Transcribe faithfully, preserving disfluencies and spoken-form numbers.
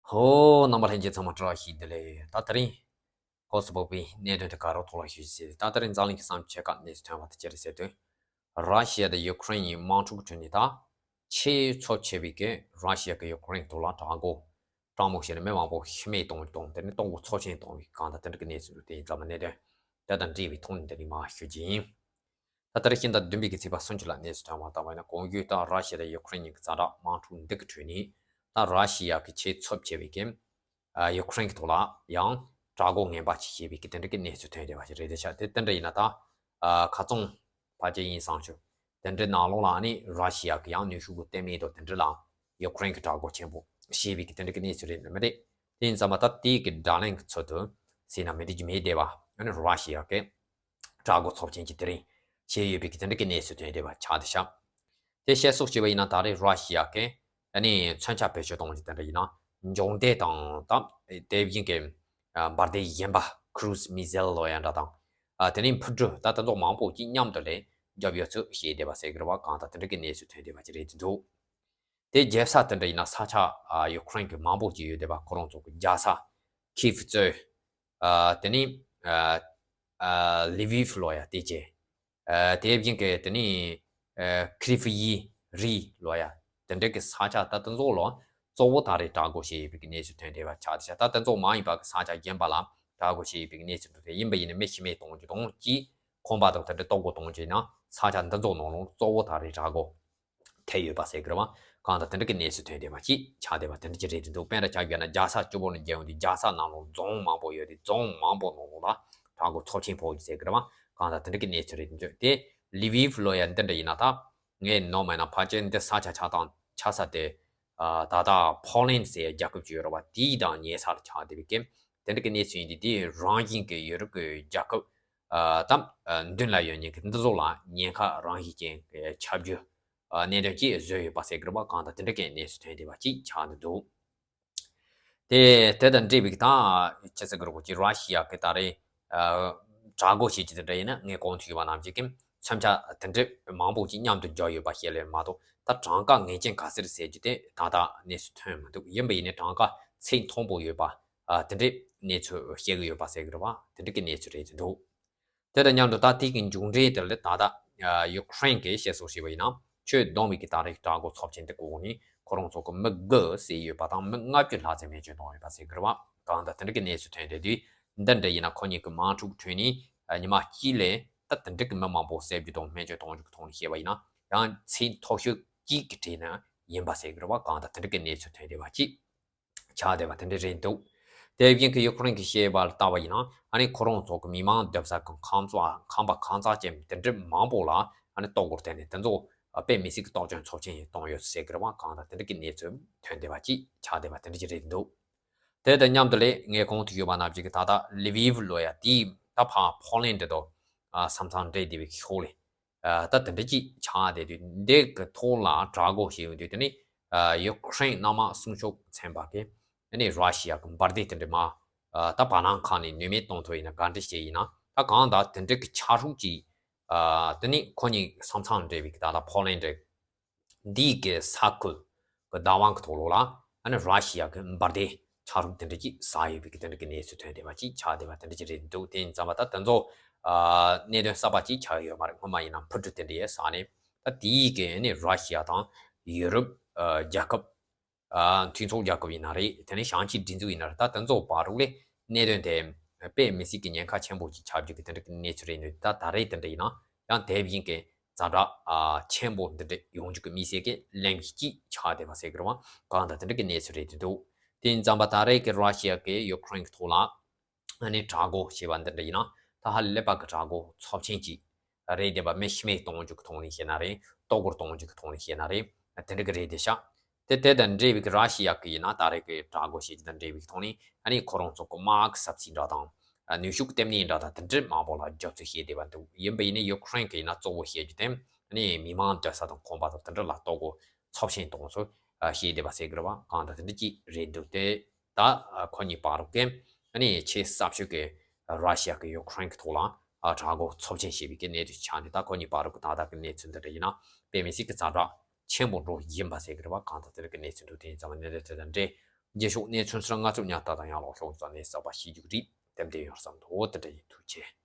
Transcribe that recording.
ཧོ། རྣམ་པ་ལྷན་རྒྱས་ཚང་མ་བཀྲ་ཤིས་བདེ་ལེགས། ད་དེ་རིང་གོ་སི་བོག་པའི་གནད་དོན་དེ་ག་རོ་ཐོག་ལ་ཞུ་ཞེས། ད་དེ་རིང་འཛམ་གླིང་གི་བསམ་འཆར་ཁག་གནས་ཚུལ་ཐོན་པ་དེ་ཅི་རེད་ཟེར་དུས། ར་ཤི་ཡ་དང་ཡུ་ཁུ་རེན་གཉིས་དམག་འཁྲུག་ཁྲོད་ནས་ད་ཆེས་འཚབ་ཆེ་བའི་གི་ར་ཤི་ཡ་གི་ཡུ་ཁུ་རེན་ཐོག་ལ་དྲག་རྒོལ་དྲག་མོ་བྱས་ནས་མི་མང་པོ་ཤི་རྨས་གཏོང་གཏོང་དེ་ནས་སྟོབས་ཤུགས་ཚབས་ཆེན་གཏོང་བའི་གང་ལྟར་དེ་འདྲ་གི་གནས་ཚུལ་དེ་ཡིན་ཙམ་གནད་དོན་དེ་དང་འབྲེལ་བའི་ཐོག་ནས་འདི་རིང་མར་ཞུ་རྒྱུ་ཡིན། ད་ལྟར་ཤིང་རྟ་བདུན་པའི་གི་ཚེས་པ་སུམ་ཅུ་ལ་གནས་ཚུལ་ཐོན་པ་ལྟ་བ་ཡིན་ན། གོང་ཞུས་ལྟར་ར་ཤི་ཡ་དང་ཡུ་ཁུ་རེན་གཉིས་ཀྱི་ཛ་དྲག་དམག་འཁྲུག་འདི་གི་ཁྲོད་ནས་ད་ར་ཤི་ཡ་གི་ཆེས་འཚབ་ཆེ་བའི་གི་ཡུ་ཁུ་རེན་གྱི་ཐོག་ལ་ཡང་དྲག་རྒོལ་ངན་པ་ཅིག་བྱས་པའི་གི་དེ་འདྲ་གི་གནས་ཚུལ་ཐོན་བསྡད་པ་ཞིག་རེད། དེ་ཆ་དེ་དེ་འདྲ་ཡིན་ན་ད་ཁ་ཚོང་ཕལ་ཆེར་ཡིན་བསམ་བྱུང་། དེ་འདྲའི་ནང་ལོགས་ལ་ཨ་ནི་ར་ཤི་ཡ་གི་ཡང་ནུས་ཤུགས་ཀྱི་བརྟན་མིན་དང་དེ་འདྲ་ལ་ཡུ་ཁུ་རེན་གྱི་དྲག་རྒོལ་ཆེན་པོ་བྱས་པའི་གི་དེ་འདྲ་གི་གནས་ཚུལ་རེད་མི་རེད། དེ་ཡིན་ཙམ་པ་ད་དེའི་གི་དགྲ་ལན་གྱི་ཚུལ་དུ་ཟེར་ན་མི་འགྲིག་གི་མེད་བསྡད་པ། ཨ་ནི་ར་ཤི་ཡ་གི་དྲག་རྒོལ་ཚབས་ཆེན་གྱིས་དེ་རིང་བྱས་ཡོད་པའི་གི་དེ་འདྲ་གི་གནས་ཚུལ་ཐོན་བསྡད་པ་ཆགས་བསྡད་ཤག་དེ་བཤད་སྲོལ་བྱས་པ་ཡིན་ན་ད་རེས་ར་ཤི་ཡ་གི་ཨ་ནི་མཚོན་ཆ་བེད་སྤྱོད་གཏོང་རྒྱུ་དེ་འདྲ་ཡིན་ན་འབྱུང་ལྡན་དང་ད་དེ་བཞིན་གི་འབར་མདེལ་གཞན་པ་ཁུ་རུ་སི་མི་སེལ་ལོ་ཡ་འདྲ་དང་། དེ་ནས་འཕུར་གྲུ་ད་དེ་ཚོ་མང་པོ་ཅིག་མཉམ་དུ་ལས་རྒྱབ་ཡོད་ཚུལ་བཤད་བསྡད་པ་ཟེར་གི་རེད་བ། གང་ལྟར་དེ་འདྲ་གི་གནས་ཚུལ་ཐོན་བསྡད་པ་ཅིག་རེད་འདུག་དེ་རྒྱལ་ས་དེ་འདྲ་ཡིན་ན་ས་ཆ་ཡུ་ཁུ་རེན་གྱི་མང་པོ་ཅིག་ཡོད་བསྡད་པ། ཁོ་རང་ཚོ་གི་རྒྱལ་ས་ཁིབ་གཙོས། དེ་ནས་ལི་བིབ་ལོ་ཡ་དེ་བཅས། དེ་བཞིན་གྱི་དེ་ནས་ཁི་རི་ཧྥི་ཡི་རི་ལོ་ཡ་དེ་འདྲ་གི་ས་ཆ་ད་དེ་ཚོ་ལ་གཙོ་བོ་ད་རེས་དྲག་རྒོལ་བྱས་ཡོད་པའི་གནས་ཚུལ་ཐོན་བསྡད་པ་ཆགས་བསྡད་ཤག་ད་དེ་ཚོ་མ་ཡིན་པ་གི་ས་ཆ་གཞན་པ་ལ་དྲག་རྒོལ་བྱས་ཡོད་པའི་གནས་ཚུལ་འདུག་དེ་ཡིན་པ་ཡིན་ན་མི་ཤི་རྨས་གཏོང་རྒྱུ་དང་གཅིག་ཁང་པ་དང་དེ་འདྲ་གཏོར་རྒོལ་གཏོང་རྒྱུ་ཡིན་ན་ས་ཆ་འདི་ཚོ་ནང་ལ་གཙོ་བོ་ད་རེས་དྲག་རྒོལ་ཐེབས་ཡོད་པ་ཟེར་གི་རེད་བ། གང་ལྟར་དེ་འདྲ་གི་གནས་ཚུལ་ཐོན་བསྡད་པ་ཅིག་ཆགས་བསྡད་པ་དེ་འདྲ་ཅིག་རེད་འདུག་དཔེར་ན་ཆ་བཞག་ན་རྒྱལ་ས་གཅིག་པོ་ནས་བརྒྱབ་ཡོང་དུས་རྒྱལ་ས་ནང་ལ་རྫོང་མང་པོ་ཡོད་དུས་རྫོང་མང་པོ་ནང་ལ་དྲག་རྒོལ་ཚབས་ཆེན་ཕོག་ཡོད་ཟེར་གི་རེད་བ། གང་ལྟར་དེ་འདྲ་གི་གནས་ཚུལ་རེད་འདུག་དེ་ལི་བིབ་ལོ་ཡ་འདི་འདྲ་ཡིན་ན་ད་ངས་ནོར་མེད་ན་ཕལ་ཆེར་འདི་ས་ཆ་ཆགས་སྟངས་ཆགས་ས་དེ་ད་ལྟ་ཕོ་ལན་ཟེར་རྒྱལ་ཁབ་ཅིག་ཡོད་རེད་བ། དེའི་དང་ཉེ་ས་ལ་ཆགས་བསྡད་པའི་གི་དེ་འདྲ་གི་གནས་ཚུལ་ཡིན་དུས་དེ་རང་བཞིན་གི་ཡོ་རོབ་ཀྱི་རྒྱལ་ཁབ་ད་མདུན་ལ་ཡོད་མཁན་གི་འདི་ཚོ་ལ་ཉེན་ཁ་རང་བཞིན་ཅན་གྱི་ཁྱབ་རྒྱུ་གནད་དོན་ཅིག་བཟོས་ཡོད་པ་ཟེར་གི་རེད་བ། གང་ལྟར་དེ་འདྲ་གི་གནས་ཚུལ་ཐོན་བསྡད་པ་ཅིག་ཆགས་འདུག་དེ་དེ་དང་འབྲེལ་བའི་ད་ཅི་ཟེར་གི་རེད་གོ་ཅིག་ར་ཤི་ཡ་གི་ད་རེས་དྲག་རྒོལ་བྱེད་ཀྱི་དེ་འདྲ་ཡིན་ན་ངས་གོང་དུ་ཞུས་པ་ནང་བཞིན་གི་མཚོན་ཆ་དེ་འདྲ་མང་པོ་ཅིག་མཉམ་དུ་འཇོག་ཡོད་པ་ཞིག་ལས་མ་གཏོགས་ད་གྲངས་ཀ་ངེས་ཅན་ག་ཚོད་ཟེར་རྒྱུ་དེ་ད་ལྟ་གནས་ཚུལ་ཐོན་མི་འདུག་ཡིན་པ་ཡིན་ནའི་གྲངས་ཀ་ཚད་མཐོན་པོ་ཡོད་པ་དེ་འདྲའི་གནས་ཚུལ་བཤད་གི་ཡོད་པ་ཟེར་གི་རེད་བ། དེ་འདྲ་གི་གནས་ཚུལ་རེད་འདུག་དེ་དང་མཉམ་དུ་ད་ཐེངས་ཀྱི་མཇུག་འབྲས་དེ་ལ་ད་ལྟ་ཡུ་ཁུ་རེན་གྱིས་བཤད་སྲོལ་བྱས་པ་ཡིན་ན་ཁྱོན་བསྡོམས་པའི་གི་ད་རེས་དྲག་རྒོལ་ཚབས་ཆེན་དེ་གི་འོག་ནས་ཁོ་རང་ཚོ་གི་མི་དགུ་བསད་ཡོད་པ་དང་མི་ལྔ་བཅུ་ལྷག་ཙམ་རྨས་སྐྱོན་བཏང་ཡོད་པ་ཟེར་གི་རེད་བ། གང་ལྟར་དེ་འདྲ་གི་གནས་ཚུལ་ཐོན་བསྡད་དུས་འདི་འདྲ་ཡིན་ན་ཁོ་གཉིས་ཀྱི་དམག་འཁྲུག་ཁྲོད་ནས་ཉི་མ་གཅིག་ལས་ད་དེ་འདྲ་གི་མི་མང་པོ་བསད་རྒྱུ་དང་རྨས་སྐྱོན་གཏོང་རྒྱུ་གི་ཐོག་ནས་བཤད་པ་ཡིན་ན་ཡང་ཚད་མཐོ་ཤོས་གཅིག་གི་གྲས་ནས་ཡིན་པ་ཟེར་གི་རེད་བ། གང་ལྟར་དེ་འདྲ་གི་གནས་ཚུལ་ཐོན་བསྡད་པ་གཅིག་ཆགས་བསྡད་པ་དེ་འདྲ་རེད་འདུག་དེ་བཞིན་གྱི་ཡུ་ཁུ་རེན་གྱིས་བཤད་པ་ལ་ལྟ་བ་ཡིན་ན་ཨ་ནི་ཁོ་རང་ཚོ་གི་མི་མང་སྡོད་ས་གི་ཁང་ཚ་ཁང་པ་ཁང་ཚ་ཅན་དེ་འདྲ་མང་པོ་ལ་ཨ་ནི་གཏོར་རྒོལ་བརྟེན་ནས་དེ་ཚོ་དཔེ་མི་སྲིད་ཀྱི་གཏོར་སྐྱོན་ཚབས་ཆེན་ཞིག་བཏང་ཡོད་ཟེར་གི་རེད་བ། གང་ལྟར་དེ་འདྲ་གི་གནས་ཚུལ་ཐོན་བསྡད་པ་ཅིག་ཆགས་བསྡད་པ་དེ་འདྲ་ཅིག་རེད་འདུག་དེ་དང་མཉམ་དུ་ལས་ངས་གོང་དུ་ཞུས་པ་ནང་བཞིན་གྱི་ད་ལྟ་ལི་བིབ་ལོ་ཡ་དེའི་ད་ཕར་ཕོ་ལན་འདྲ་དང་ས་མཚམས་འབྲེལ་བསྡད་པའི་ཤོག་ལས། ད་དེ་འདྲ་ཅིག་ཆགས་བསྡད་དུས་འདི་གི་ཐོག་ལ་དྲག་རྒོལ་བྱས་ཡོང་དུས་དེ་ནི་ཡུ་ཁུ་རེན་གནམ་དམག་སྲུང་སྐྱོབ་ཚན་པ་གིས་དེ་ནི་ར་ཤི་ཡ་གི་འབར་མདེལ་དེ་འདྲ་མ་ད་བར་སྣང་ཁ་ནས་ནུས་མེད་གཏོང་ཐུབ་ཡིན་ན་ག་འདྲ་བྱས་ཡིན་ན་ད་གང་ལྟར་དེ་འདྲ་གི་ཆ་ཤུགས་ཅིག་དེ་ནི་ཁོ་གཉིས་ས་མཚམས་འབྲེལ་བའི་གི་ད་ལྟ་ཕོ་ལན་འདྲ་འདིའི་གི་ས་ཁུལ་གི་བདག་དབང་གི་ཐོག་ལོགས་ལ་ཨ་ནི་ར་ཤི་ཡ་གི་འབར་མདེལ་ཆ་ཤུགས་དེ་འདྲ་ཅིག་ཟ་ཡོད་པའི་གི་དེ་འདྲ་གི་གནས་ཚུལ་ཐོན་བསྡད་པ་ཅིག་ཆགས་བསྡད་པ་དེ་འདྲ་ཅིག་རེད་འདུག་དེ་ཡིན་ཙང་བ་ད་དེ་ཚོ་གནད་དོན་གསར་པ་ཅིག་ཆགས་ཡོད་མ་རེད། སྔོན་མ་ཡིན་ན་འཕུར་གྲུ་དེ་འདྲ་ཡས་ཟ་ནས་ད་དེའི་གི་ཨ་ནི་ར་ཤི་ཡ་དང་ཡུ་རོབ་རྒྱལ་ཁབ་མཐུན་ཚོགས་རྒྱལ་ཁབ་ཡིན་ན་རེད། དེ་ནས་བྱང་ཕྱོགས་སྒྲིག་འཛུགས་ཡིན་ན་རེད། ད་དེ་ཚོ་བར་རུ་ལས་གནད་དོན་དེ་དཔེ་མི་སྲིད་ཀྱི་ཉེན་ཁ་ཆེན་པོ་ཅིག་ཆགས་རྒྱུ་གི་དེ་འདྲ་གི་གནས་ཚུལ་རེད་འདུག་ད་ད་རེས་དེ་འདྲ་ཡིན་ན་ཡང་དེ་བཞིན་གི་ཛ་དྲག་ཆེན་པོ་འདི་འདྲ་ཡོང་རྒྱུ་གི་དམིགས་བསལ་གི་གླེང་གཞི་ཅིག་ཆགས་བསྡད་པ་ཟེར་གི་རེད་བ། གང་ལྟར་དེ་འདྲ་གི་གནས་ཚུལ་རེད་འདུག་དེ་ཡིན་ཙང་བ་ད་རེས་ཀྱི་ར་ཤི་ཡ་གི་ཡུ་ཁུ་རེན་གི་ཐོག་ལ་ཨ་ནི་དྲག་རྒོལ་བྱས་པ་འདི་འདྲ་ཡིན་ན་ད་ཧ་ལས་པ་གི་དྲག་རྒོལ་ཚབས་ཆེན་ཅིག་རེད་བསྡད་པ། མི་ཤི་རྨས་གཏོང་རྒྱུ་གི་ཐོག་ནས་བཤད་ན་རེད། གཏོར་རྒོལ་གཏོང་རྒྱུ་གི་ཐོག་ནས་བཤད་ན་རེད། དེ་འདྲ་གི་རེད་བསྡད་ཤག་དེ་དེ་དང་འབྲེལ་བའི་གི་ར་ཤི་ཡ་གི་ཡིན་ན་ད་རེས་གི་དྲག་རྒོལ་བྱས་རྒྱུ་དང་འབྲེལ་བའི་གི་ཐོག་ནས་ཨ་ནི་ཁོ་རང་ཚོ་གི་དམག་གི་ས་ཚིགས་འདྲ་དང་ནུས་ཤུགས་གཏེར་ནས་འདྲ་དང་དེ་འདྲ་མང་པོ་ལ་རྒྱབ་རྩོལ་བྱས་བསྡད་པ་འདུག་ཡིན་པ་ཡིན་ནའི་ཡུ་ཁུ་རེན་གི་ཡིན་ན་གཙོ་བོ་བཤད་རྒྱུ་དེ་ཨ་ནི་མི་མང་སྡོད་ས་དང་ཁང་པ་དང་དེ་འདྲ་ལ་གཏོར་རྒོལ་ཚབས་ཆེན་གཏོང་ཚུལ་བཤད་བསྡད་པ་ཟེར་གི་རེད་བ། གང་ལྟར་དེ་འདྲ་ཅིག་རེད་འདུག་དེ་ད་ཁོ་གཉིས་བར་རུ་གི་ཨ་ནི་ཆེས་གསར་ཤོས་ཀྱི་ར་ཤི་ཡ་གི་ཡུ་ཁུ་རེན་གི་ཐོག་ལ་དྲག་རྒོལ་ཚབས་ཆེན་བྱས་པའི་གི་གནད་དོན་ཆགས་ནས་ད་ཁོ་གཉིས་བར་རུ་གི་ད་ལྟ་གི་གནས་ཚུལ་འདི་འདྲ་ཡིན་ན་དཔེ་མི་སྲིད་ཀྱི་ཛ་དྲག་ཆེན་པོ་འགྲོ་བཞིན་པ་ཟེར་གི་རེད་བ། གང་ལྟར་དེ་འདྲ་གི་གནས་ཚུལ་འདུག་དེ་ཡིན་ཙང་གནད་དོན་དེ་དང་འབྲེལ་ རྗེས་ཕྱོགས་གནས་ཚུལ་སོགས་ང་ཚོ་ཉག་ཐག་དང་ཡང་ལོག་ཤོག་ཙ་ནས་གསར་པ་ཤེས་རྒྱུ་རེད། ཏན་ཏན་ཡོང་བསམ་འདུག་འོ་དེ་འདྲ་ཡིན། ཐུགས་རྗེ་ཆེ།